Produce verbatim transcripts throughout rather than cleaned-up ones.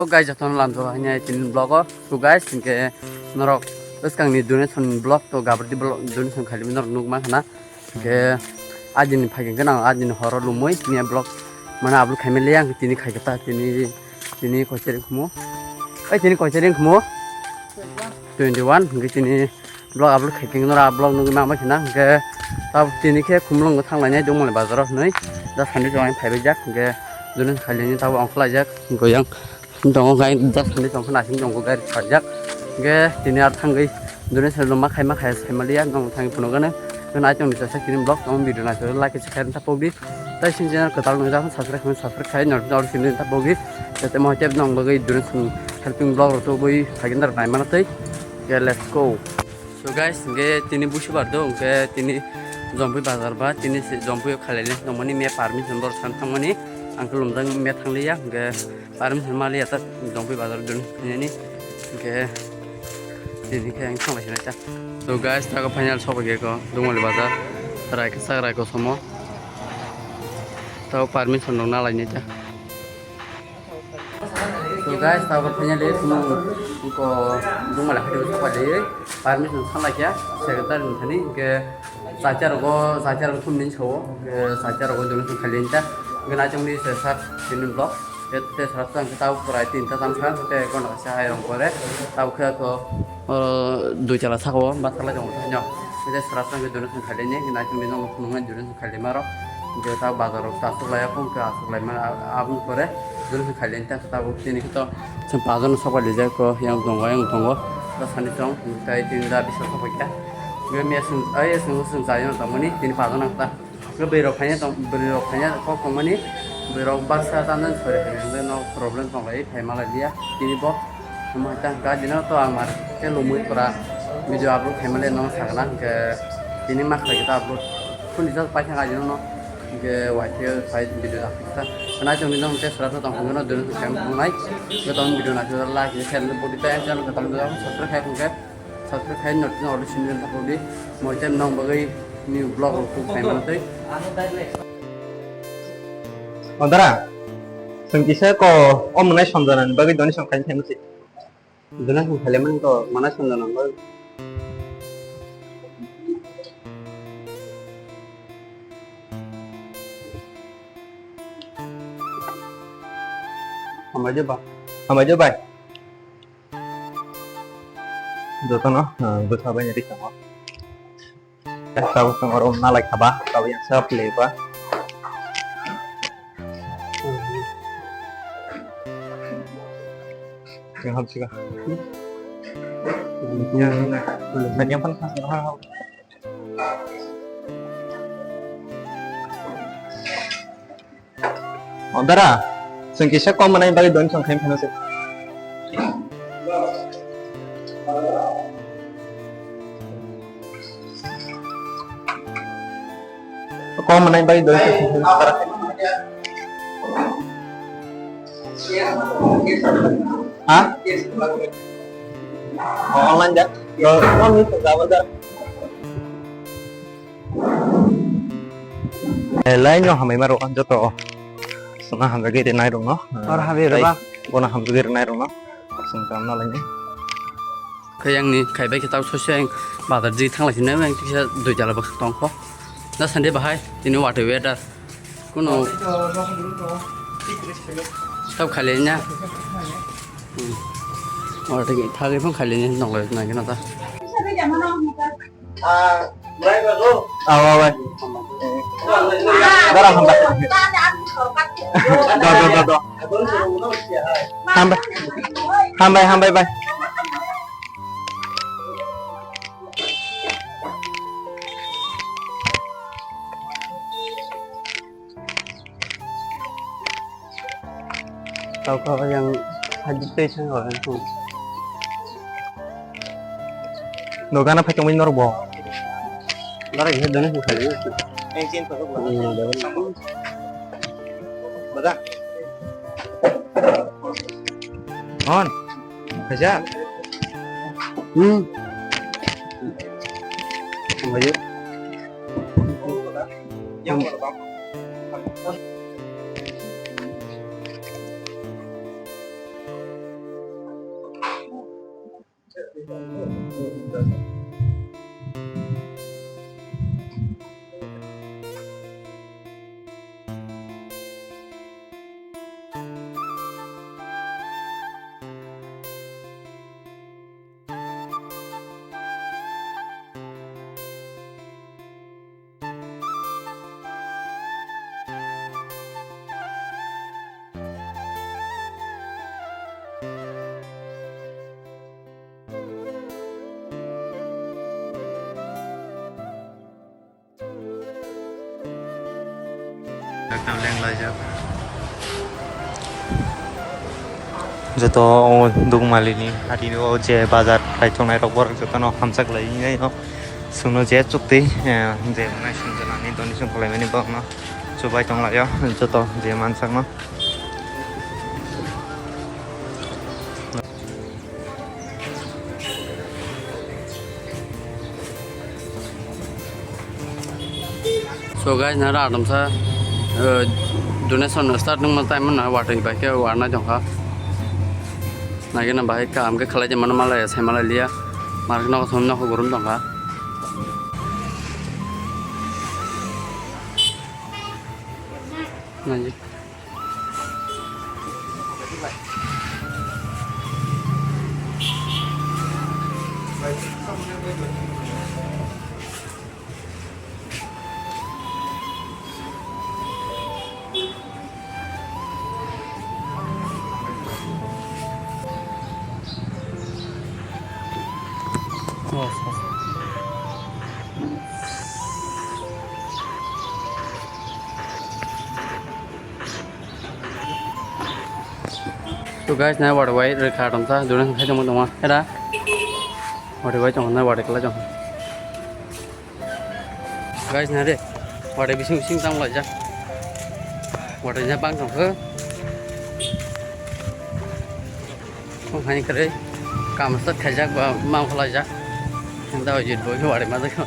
Guys, jotono lamjao haino tini vlog o. So guys, hinkhe norok bwskangni donation vlog to gabrdi vlog donation khailimi norok nukma khana. Hinkhe ajini phaikhe gwnang, ajini horo lumui tini vlog mane upload khaimaliya, ang tini khaikhe ta tini, tini koichari khumu. Oi tini koichari khumu? Twenty one, hinkhe tini vlog upload khaikhe norok vlog nukgwi manbai khana. Hinkhe tabuk tini khe Khumulwngo thanglainai Dongmali bazaro hinwi da sandi chwng phaibaijak, hinkhe donation khailini tabuk ongkhlaijak goyang. Tongo gai da sandi tongkha nasing tongo gari sajak. Ge tini ar thangwi dune selo ma khai ma khai sai maliya nong thangwi phunukgano. Nai chong ni sa kini vlog tong video na selo like se khai ta pogdi. Tai sin channel kwtal nung jang subscribe khai subscribe khai nor nor sin ta pogdi. Jate mo tep nong bagwi dune sung helping vlog ro to bui phagin dar nai mana tei. Ge let's go. So guys, ge tini busubar do ge tini Jompui bazar ba tini se Jompui khalai le tongmani me permission bor san thangmani ang lumjang me thangliya ge. Permission maliya ta Jompui bazar dun phainani. Hinkhe tini khe ang thangbai sinai ta. So guys, tago final sopaikha ko Dongmali bazar. Rai khe sak rai ko somo. Tago permission rok nalainai ta. So guys, tago finally ko Dongmali hati sopaidi permission thanglaikha secretary ni thani hinkhe. Chacha rogo, chacha rogo thum din sao, eh, chacha rogo donation khailini ta. Gana chongni se sat tini vlog. Te, te sat tang ta pura tin ta tam sa, te kono sa hai rong kore. Ta khe ko, eh, dui chala sako, ba sala jong ta nyo. Te sat tang donation khailini, gana chongni nong phunung donation khailima ro. Je ta bazar rok ta suklai apung, ta suklai ma abung kore. Donation khailini ta, ta tini to. Chwng pajon no sokpailijak ko, yang tongo, yang tongo. Ta sani tong, tai tin da bisa sokpaikha. Be me sung, ai sung sung jai no tongmani, tini pajon ang ta. Be bwrwi rok khaina tong, bwrwi rok khaina kok tongmani, bwrwi rok baksa ta nang sori khaina, no problem tonglai, phai malai liya, tini bo. Omo hai ta, ga dino to ang mar, ke lumui pura video upload khaimale no sakna, ke tini ma khlai ta upload. Phone recharge paikha ga dino no. Hinkhe waithai phai video naphikha. Khwnai tongni nong tei sora tong hwnwi no dwrwng khe khaimani tongnai. Hinkhe tong video naphikha like khe share khe bodi tei channel khe tong subscribe khai hwnkhe subscribe khai no tino order simi jang thapodi. Moi tei nong bagwi new vlog rok khaimani tei. O dara, chwng kisa ko o mwnai sonjana ni bagwi doni song khaini khaimani. Duna song khailaimani to mana song dana ba. Hambai de ba. Hambai de bai. Jotono, ah, bwsa bai ni rikamo. Tabuk tong oro nalai khaba, tabuk yang sap le ba. Yang hap sika. Yang na. Yang pan khas ha. O dara, chwng kisa kom manai bagwi doni song khaim phano se. Kom manai bagwi doni song khaim phano se. Ha? O online da. Do, kom ni song da. Eh, lai no hambai ma rok joto. Sona hamjagwi rinai rok no. Or hambai rok ba? Bono hamjagwi rinai rok no. Song kam na lai ni. Khe yang ni khaibai khe tau sosi ang bazar di thang lai sini ang kisa dui jala bak tong kho. Na sande bahai tini wate weather. Kuno. Tau khali nya. Hmm. Wate thagi phang khali nya nong lai na kena ta. Awa, awa. Dara hambai. Do, do, do, do. Hambai. Hambai, hambai, bai. Tau kha yang hajit tei sang orang tu. No gana phai tongwi norok bo. Bara he dana hu khali. Yang chin to. Bada. On. Kaisa. Hmm. Ang ayo. Yang. Ekdom lenglaijak. Joto o Dukmalini hari o je bazar khai tongnai rok borok jotono hamjak lai nai no. Chwngno je chukti, eh, je nai swngjani donation khlaimani borokno chubai tonglaio joto je mansak no. So guys, nara adamsa, eh, donation start nung ma time na watwi bai khe warna jongkha. Nagina bahai ka amke khalai je mano malai sai malai liya. Mark no thum no gurum jongkha. Nai. To guys, nai watwi bai rwkha tongkha, donation khai tongma tongma. Era. Watwi bai tongkha, nai watwi kwlai tongkha. Guys, nai de. Watwi bising bising tang laijak. Watwi ja bang tongkha. Omo hai kwrwi kam start khaijak ba mang khwlaijak. Hinda ojit bo wari ma jakha.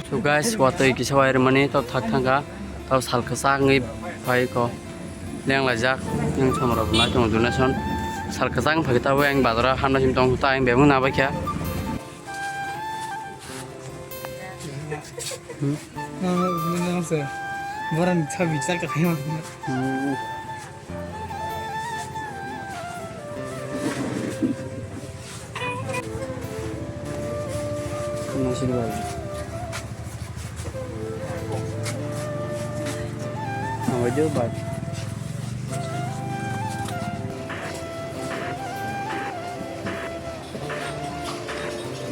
So guys, watwi kisa wai rwmani to thak thangkha, to sal kwchak wngwi phai kho. Lenglaijak, yang samrok nai tongo donation. Sal kwchang phai tabuk yang bazar hamna sim tong ta yang bebung na baikha. Hmm? Nang, nang se. Boran sa bichar ka khaima. Hmm. Nang sini bal. Ang video bal.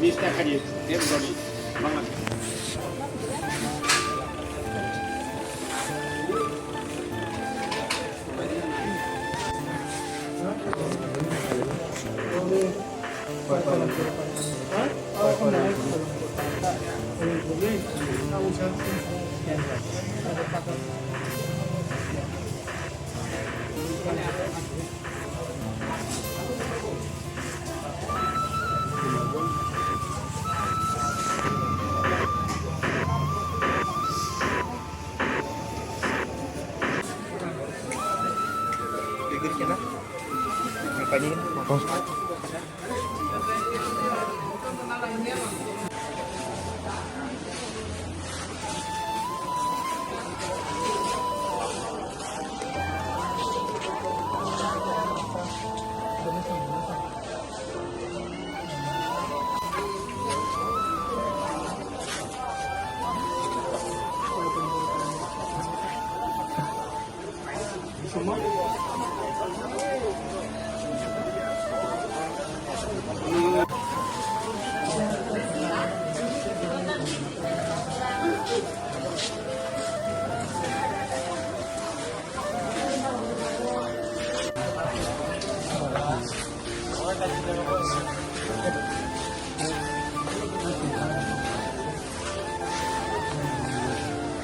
Mister Kadi, everybody.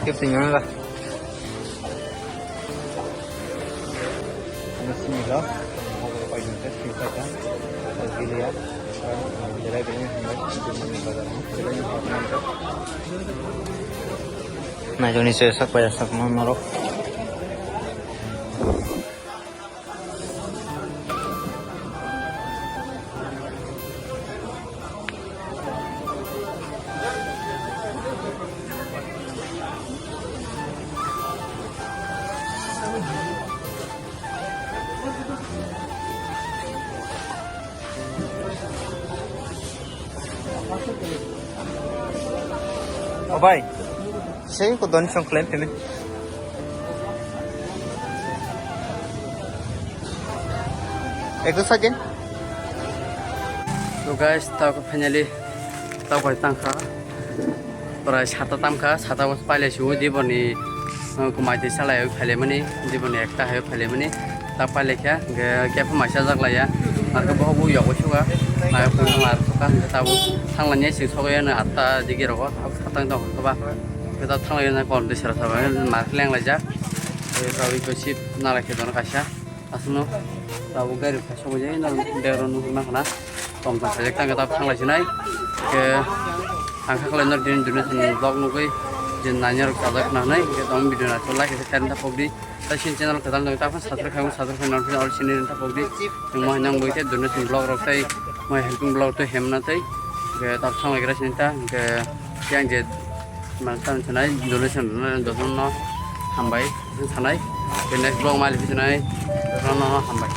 Kep tinggal lah. Bismillah. Naitokni se sak pai sak ma marok. O bai, sei ko don song claim payment. Ekso sajin. So guys, ta ko finally ta ko tang kha. Pura sata tam kha, sata ko paile su di boni, uh, kumai ti salai phaile mani, di boni ekta hai phaile mani, ta paile kha, ge, ge pha mai sa jak laiya, ar ke bo bu yok suga, mai pun mar ka ta bu thang lani sing so ya na atta digi rogo, ta thang dong ka ba, ke ta thang lani kon de sara sara mar leng lai ja, ke ta wi ko sip na la ke don ka sa. Aswkno tabuk gari kha sogwi jai nang degro nugwi mankha na. Tom tong sajak tang khe tabuk thanglai sinai. Khe ang kha khlai no din dune sin vlog nugwi je nanya rok chajak na hinai khe tom video na chulai khe share ta pokdi. Ta sin channel khe tal nugwi ta phone subscribe khai subscribe khai nang all chini ta pokdi. Mo nang bui khe dune sin vlog rok tai mo helping vlog tai hem na tai. Khe tabuk thanglai gra sin ta khe yang je Mang tang sanai donation rwna jotono hambai sanai. Next vlog mali sanai jotono hambai.